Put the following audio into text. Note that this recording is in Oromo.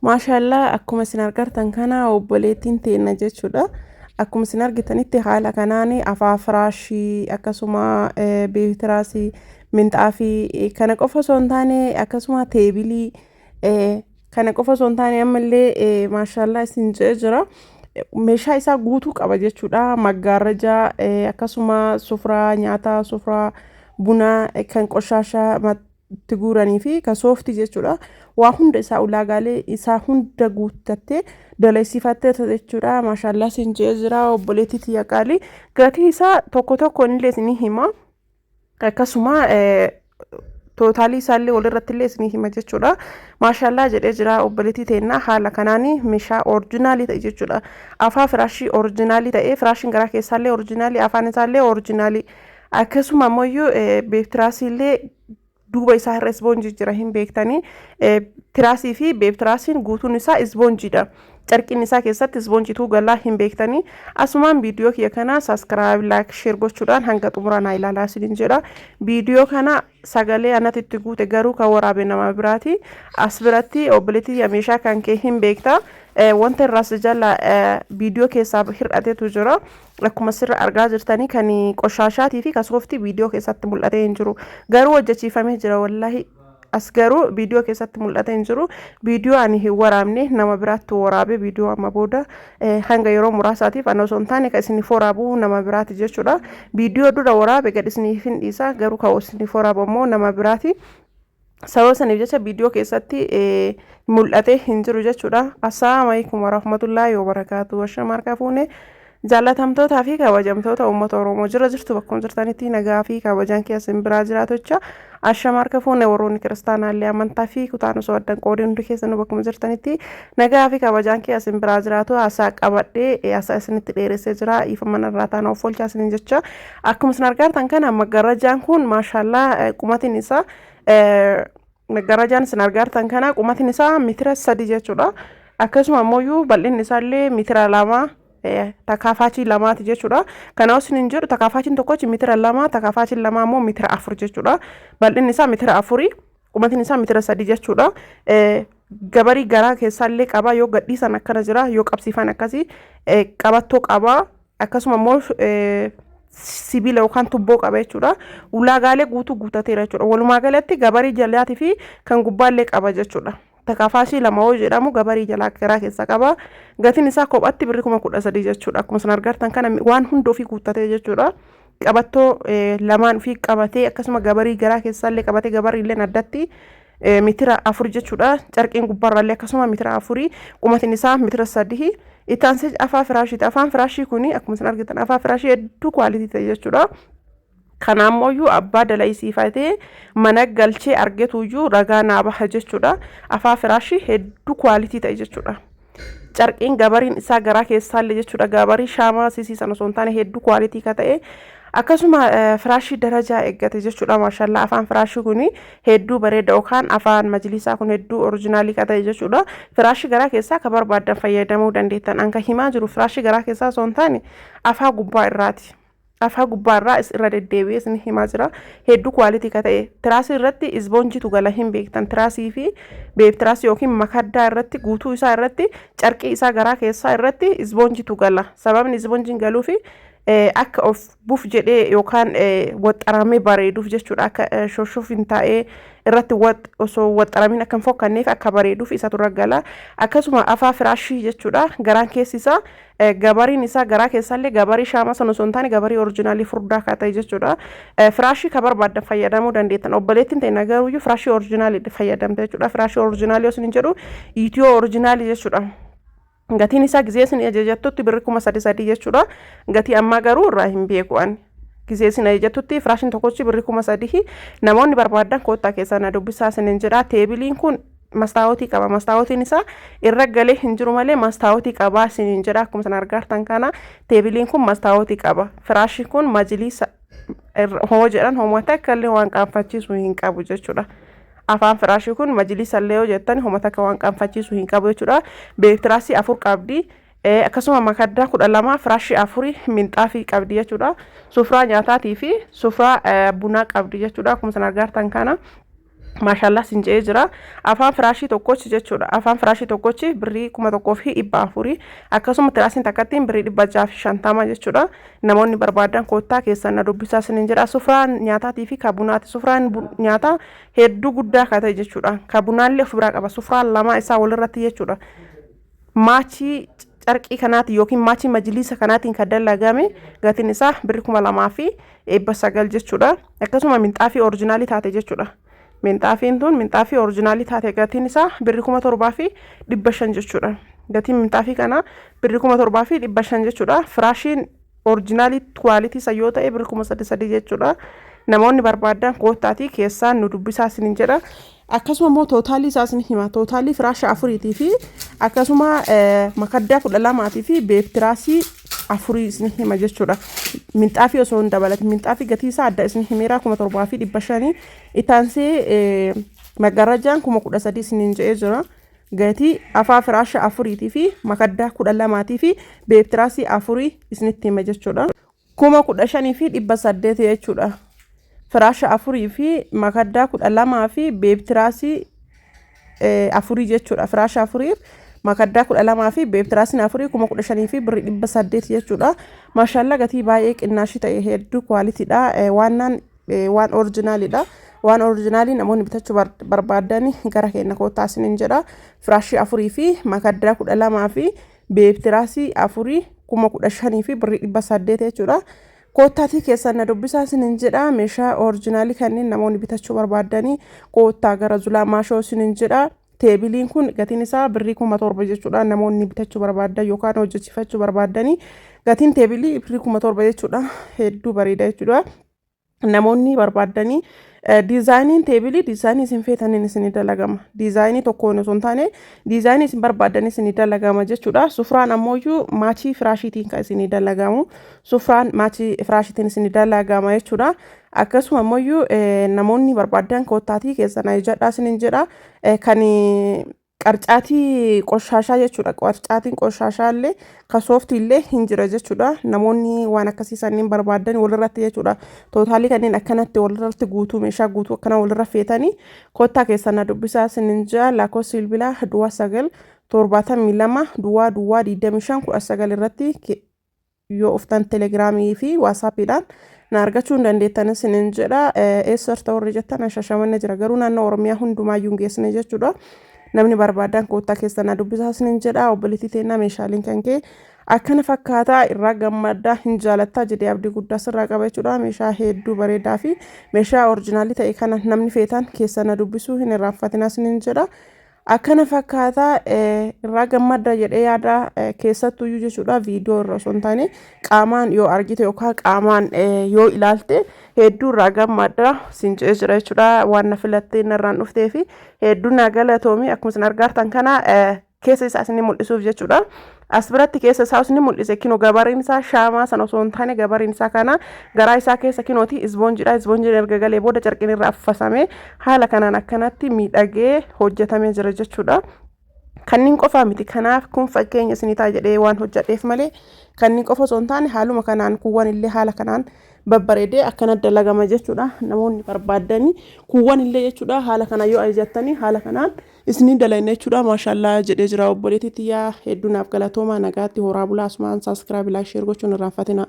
Maashaallaa, akkuma isin argartan kana obboleettiin teenna jechuudha. Akkuma isin argitanitti haala kanaan afaa firaashii, akkasuma beektiraasii, minxaafii kana qofa osoo hin taane, akkasuma teebilii kana qofa osoo hin taane, ammallee maashaallaa isin jedhee jira. Meeshaa isaa guutuu qaba jechuudha. Maggaarrajaa, akkasuma sufraa nyaataa, sufraa bunaa, kan qoshaashaa itti guuranii fi kan sooftii jechuudha. Waa hunda isaa, ulaagaalee isaa hunda guuttattee dalaysiifattee jechuudha. Maashaallaa isin jedhee jira obboleettii tiyya qaalii. Gatii isaa tokko tokkoon illee isinii hima. Akkasuma total isaallee walirratti illee isinii hima jechuudha. Maashaallaa jedhee jira obboleettii teennaa. Haala kanaan meeshaa original ta'e jechuudha. Afaa firaashii original ta'e, firaashiin garaa keessaallee original, afaan isaallee original. Akkasuma ammoo beektiraasii illee duuba isaa irra isboonjii jira hin beektanii. Tiraasii fi beektiraasiin guutuun isaa isboonjiidha. Carqiin isaa keessatti isboonjiitu galaa hin beektanii. Asumaan viidiyoo kiyya kana subscribe, like, share gochuudhaan hanga xumuraa naa ilaalaa isiniin jedha. Viidiyoo kana sagalee anatti itti guute, garuu kan waraabe nama biraati. As biratti obboleettii, meeshaa kan kee hin beekta. Wanta irraas jala viidiyoo keessaa hir'ateetu jira. Akkuma sirra argaa jirtanii kan qoshaashaatii fi kan sooftii viidiyoo keessatti mul'atee hin jiru. Garuu hojjechiifamee jira wallaahi. As garuu viidiyoo keessatti mul'atee hin jiru. Viidiyoo ani hin waraabne, nama biraatti waraabe. Viidiyoo amma booda hanga yeroo muraasaatiif ana osoo hin taane kan isiniif waraabu nama biraati jechuudha. Viidiyoo dura waraabe gad isiniif hin dhiisa, garuu kan isiniif waraabu ammoo nama biraati. Sababa saniif jecha viidiyoo keessatti mul'atee hin jiru jechuudha. Assalaamu alaikum warahmatullaahi wabarakaatu. Ashama harka fuune, jaallatamtootaa fi kabajamtoota uummata Oromoo, jira jirtu? Bakkuma jirtanitti nagaa fi kabajaan keessan biraa jiraatocha. Ashama harka fuune, warroonni kiristaanaallee amantaa fi kutaan osoo addan qoodee, hundi keessanuu bakkuma jirtanitti nagaa fi kabajaan keessan biraa jiraatu. Haasaa qabadhee haasaa isinitti dheeressee jira. Ifa manarraa taana of oolchaa isiniin jecha. Akkuma isin argartan kana maggarrajaan kun maashaallaa, qumatiin isaa, maggarrajaan isin argartan kana qumatiin isaa mitira 3 jechuudha. Akkasuma ammoo bal'inni isaallee mitira 2, takaafaachii lamaati jechuudha. Kana osoo hin jedhu takaafaachiin tokkochi mitira 2, takaafaachiin lama ammoo mitira 4 jechuudha. Bal'inni isaa mitira 4, qumatiin isaa mitira 3 jechuudha. Gabarii garaa keessaallee qaba. Yoo gadhiisan akkana jira, yoo qabsiifan akkasii qabattoo qaba. Akkasuma immoo sibiila yookaan tubboo qaba jechuudha. Ulaagaalee guutuu guutateera jechuudha. Walumaa galatti gabarii jalaatii fi kan gubbaallee qaba jechuudha. Takafaashii lama yoo jedhamu gabarii jalaa garaa keessa qaba. Gatiin isaa kophatti birrii 13,000 jechuudha. Akkuma isin argartan kana waan hunda ofii guuttatee jechuudha. Qabattoo lamaan ofii qabatee, akkasuma gabarii garaa keessaallee qabatee, gabarii illee addatti mitira 4 jechuudha. Carqiin gubbaarraallee akkasuma mitira 4, qumatiin isaa mitira 3. Itti aansee afaa firaashiiti. Afaan firaashii kuni akkuma isin argitan afaa firaashii hedduu quality ta'e jechuudha. Kanaammoo abbaa dalaysiifatee mana galchee argetuyyuu ragaa naa baha jechuudha. Afaa firaashii hedduu quality ta'e jechuudha. Carqiin gabariin isaa garaa keessaallee jechuudha. Gabarii shaamaa sisii sana osoo hin taane hedduu quality ka ta'e. Akkasuma firaashii darajaa eeggate jechuudha. Maashallaa, afaan firaashii kun hedduu bareeda, yookaan afaan majlisaa kun hedduu original ka ta'e jechuudha. Firaashii garaa keessaa ka barbaaddan fayyadamuu dandeettan. Anka himaa jiru firaashii garaa keessaa osoo hin taane afaa gubbaa irraati. Afaa gubbaa irraa irra deddeebi'ee isin himaa jira. Hedduu quality ka ta'e. Tiraasii irratti isboonjiitu gala hin beektan. Tiraasii fi beektiraasii yookiin makaddaa irratti, guutuu isaa irratti, carqii isaa garaa keessaa irratti isboonjiitu gala. Sababni isboonjiin galuufi akka of buf jedhee yookaan waxxaramee bareeduuf jechuudha. Akka shoshoof hin taa'ee irratti osoo waxxaramiin akka hin fokkanneef, akka bareeduuf isatu irra gala. Akkasuma afaa firaashii jechuudha. Garaan keessi isaa, gabariin isaa garaa keessallee gabarii shaamaa sana osoo hin taane gabarii original furdaa ka ta'e jechuudha. Firaashii ka barbaaddan fayyadamuu dandeettan. Obboleettiin ta'e garuuyyuu firaashii original fayyadamte jechuudha. Firaashii original osoo hin jedhu Itiyoo original jechuudha. Gatiin isaa gizee isin ajajattutti birri 3000 jechuudha. Gatii ammaa garuu irraa hin beeku ani. Gizee isin ajajattutti firaashiin tokkochi birri 3000. Namoonni barbaadan koottaa keessaa na dubbisaa isiniin jedha. Teebiliin kun mastaawotii qaba. Mastaawotiin isaa irra galee hin jiru malee mastaawotii qaba isiniin jedha. Akkuma isin argartan kana teebiliin kun mastaawotii qaba. Firaashiin kun majliisa hoo jedhan homa takka illee waan qaanfachiisu hin qabu jechuudha. Afaan firaashii kun majliisa illee yoo jettan homa takka waan qaanfachiisu hin qabu jechuudha. Beektiraasii afur qabdi. Akkasuma makaddaa 12, firaashii afurii, minxaafii qabdi jechuudha. Sufraa nyaataatii fi sufraa bunaa qabdi jechuudha. Akkuma isin argartan kana. Maashaallah sin je'ee jira. Afaan firaashii tokkochi jechuudha. Afaan firaashii tokkochi birrii 1400, akkasuma tiraasiin takkattiin birrii 650 jechuudha. Namoonni barbaadan koottaa keessan na dubbisaa sinin jedha. Sufraan nyaataatii fi kabunaati. Sufraan nyaataa hedduu guddaa ka ta'e jechuudha. Kabunaallee of biraa qaba. Sufraan lamaa isaa walirratti jechuudha. Maachii carqii kanaatiin yookiin maachii majliisa kanaatiin kan dalagame gatiin isaa birri 2900 jechuudha. Akkasuma minxaafii orijinaalii taate jechuudha. Minxaafiin tun minxaafii orijinaalii taate gatiin isaa birri 7500 jechuudha. Gatiin minxaafii kanaa birri 7500 jechuudha. Firaashiin orijinaalii quality isa yoo ta'e birri 3000 jechuudha. Namoonni barbaadan koottaatii keessaan nu dubbisaa isiniin jedha. Akkasuma immoo tootaalii isaa isin hima. Tootaalii firaasha afuriitii fi akkasuma makaddaa 12 fi beektiraasii afurii isin hima jechuudha. Minxaafii osoo hin dabalatin, minxaafii gatii isaa adda isin himeera, 7500. Itaansee maggarrajaan 13,000 isiniin jedhee jira. Gatii afaa firaasha afuriitii fi makaddaa 12 fi beektiraasii afurii isinitti hima jechuudha. 15,800 jechuudha. Firaasha afurii fi makaddaa 12 fi beektiraasii afurii jechuudha. Firaasha afurii, makaddaa 12 fi beektiraasiin afurii 15,000 fi birrii 800 jechuudha. Maashaallaa, gatii baay'ee qinnaashii ta'e, hedduu qualitydha. Waannaan waan orijinaalidha. Waan orijinaalii namoonni bitachuu barbaadan gara keenya koottaa isiniin jedha. Firaashii afurii fi makaddaa 12 fi beektiraasii afurii 15,000 fi birrii 800 jechuudha. Koottaatii keessan na dubbisaa isiniin jedha. Meeshaa orijinaalii kanneen namoonni bitachuu barbaadanii koottaa gara Zulaa Maashoo isiniin jedha. Teebiliin kun gatiin isaa birrii 7000 jechuudha. Namoonni bitachuu barbaadan yookaan hojjechiifachuu barbaadanii gatiin teebilii birrii 7000 jechuudha. Hedduu bareeda jechuudha. Namoonni barbaadanii diizaayiniin teebilii diizaayinii isin feetaniin isinii dalagama. Diizaayinii tokkoon osoo hin taane diizaayinii isin barbaadan isinii dalagama jechuudha. Sufraan ammooyyuu maachii firaashiitiin kan isinii dalagamu. Sufraan maachii firaashiitiin isinii dalagama jechuudha. Akkasuma ammooyyuu namoonni barbaadan koottaatii keessan ajajadhaa isiniin jedha. Kan qarcaatii qoshaashaa jechuudha. Qarcaatiin qoshaashaa illee kan sooftii illee hin jira jechuudha. Namoonni waan akkasii sanniin barbaadan walirratti jechuudha. Tootaalii kanneen akkanatti walirratti guutuu, meeshaa guutuu akkana walirra feetanii koottaa keessan na dubbisaa isiniin jira. Lakkoofsi bilbilaa 09 72 00 25 19 irratti yoo uftan Telegiraamii fi Waasaappiidhaan na argachuu hin dandeettan isiniin jedha. Eessa warri jettan, Shashamanne jira, garuu naannoo Oromiyaa hundumaayyuu hin geessine jechuudha. Namni barbaadan koottaa keessa na dubbisaa isiniin jedha. Obboleettii teennaa, meeshaaleen kan kee akkana fakkaataa, irraa gammaddaa, hin jaalattaa jedhee abdii guddaa sirraa qaba jechuudha. Meeshaa hedduu bareedaa fi meeshaa orijinaalii ta'e kana namni feetan keessa na dubbisuu hin irraanfatinaa isiniin jedha. Akkana fakkaataa, irraa gammadda jedhee yaada. Keessattuyyuu jechuudha, viidiyoo irra osoo hin taane qaamaan yoo argite yookaan qaamaan yoo ilaalte hedduu irraa gammadda siin jedhee jira jechuudha. Waan na filattee narraan dhuftee fi hedduu na galatoomi. Akkuma isin argaartan kana keessa isaa isin mul'isuuf jechuudha. As biratti keessa isaa isin mul'ise. Kinoo gabariin isaa shaamaa sana osoo hin taane gabariin isaa kana garaa isaa keessa kinooti isboonjiidha. Isboonjiin erga galee booda carqiin irraa affasamee haala kanaan akkanatti miidhagee hojjetamee jira jechuudha. Kanneen qofaa miti, kanaaf kun fakkeenya isinii ta'a jedhee waan hojjedheef malee kanneen qofa osoo hin taane haaluma kanaan kuuwwan illee haala kanaan babbareedee akkana dalagama jechuudha. Namoonni barbaaddanii kuuwwan illee jechuudha, haala kana yoo ajajattanii haala kanaan isinii dalayna jechuudha. Maashallaa jedhee jira obboleettii tiyyaa, hedduu naaf galatoomaa, nagaatti horaa bulaa. Asumaan subscribe, like, share gochuun irraanfatina.